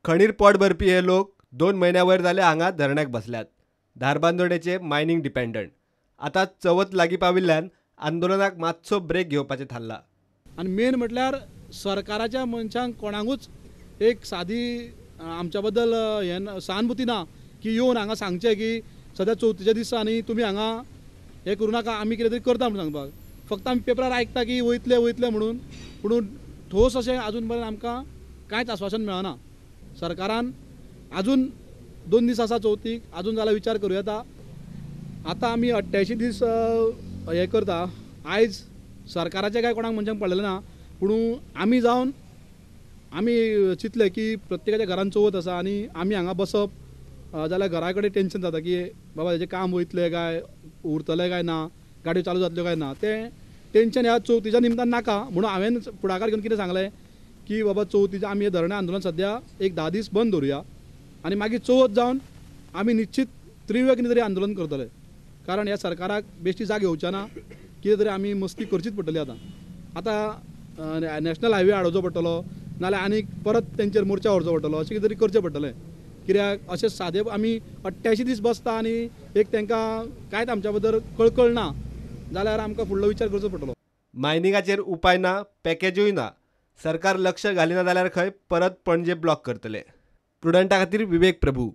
खणीर पोट भरपी हे लोक 2 म्हयन्या वयर जाले हांगा धरण्याक बसल्यात. धारबांदोडेचे मायनींग डिपेंडंट. आतां चवथ लागीं पाविल्ल्यान आंदोलनाक मातसो ब्रेक घेवपाचें थारला. आनी मेन म्हटल्यार सरकाराच्या मनशांक कोणाकूच एक सादी आमच्या बद्दल हें सहानुभूती ना की येवन हांगा सांगचें की सद्या चवथीच्या दिसा आनी तुमी हांगा हें करूं नाका, आमी कितें तरी करता म्हूण सांगपाक. फक्त आमी पेपरार आयकता की वयतले वयतले म्हणून, पूण ठोस अशें आजून पर्यंत आमकां कांयच आस्वासन मेळना. सरकारान आजून 2 दीस आसा चवथीक, आजून जाल्यार विचार करूं येता. आतां आमी 88 दीस हें करता. आयज सरकाराचें काय कोणाक मनशांक पडलेलें ना, पूण आमी जावन आमी चिंतलें की प्रत्येकाच्या घरान चवथ आसा आनी आमी हांगा बसप जाल्यार घरा कडेन टेंशन जाता की बाबा हेजें काम वयतलें काय उरतलें काय ना, गाडयो चालू जातल्यो काय ना, तें टेंशन ह्या चवथीच्या निमतान नाका म्हणून हांवें फुडाकार घेवन कितें सांगलें की बाबा चवथीचें आमी हें धरणें आंदोलन सद्या एक 10 दीस बंद दवरुया आनी मागीर चवथ जावन आमी निश्चीत तीव्र कितें तरी आंदोलन करतले. कारण ह्या सरकाराक बेश्टी जाग येवच्या ना, कितें तरी आमी मस्ती करचीच पडटली. आतां आतां नॅशनल हायवे आडोवचो पडटलो, नाल्यार आनीक परत तेंचेर मोर्चा व्हरचो पडटलो, अशें कितें तरी करचें पडटलें. कित्याक अशें सादे आमी 88 दीस बसता आनी एक तांकां कांयच आमच्या बद्दल कळकळ ना जाल्यार आमकां फुडलो विचार करचो पडटलो. मायनिंगाचेर उपाय ना, पॅकेजूय ना. सरकार लक्ष घालिना जाल्यार खंय परत पणजे ब्लॉक करतले. प्रुडंटा खातीर विवेक प्रभू.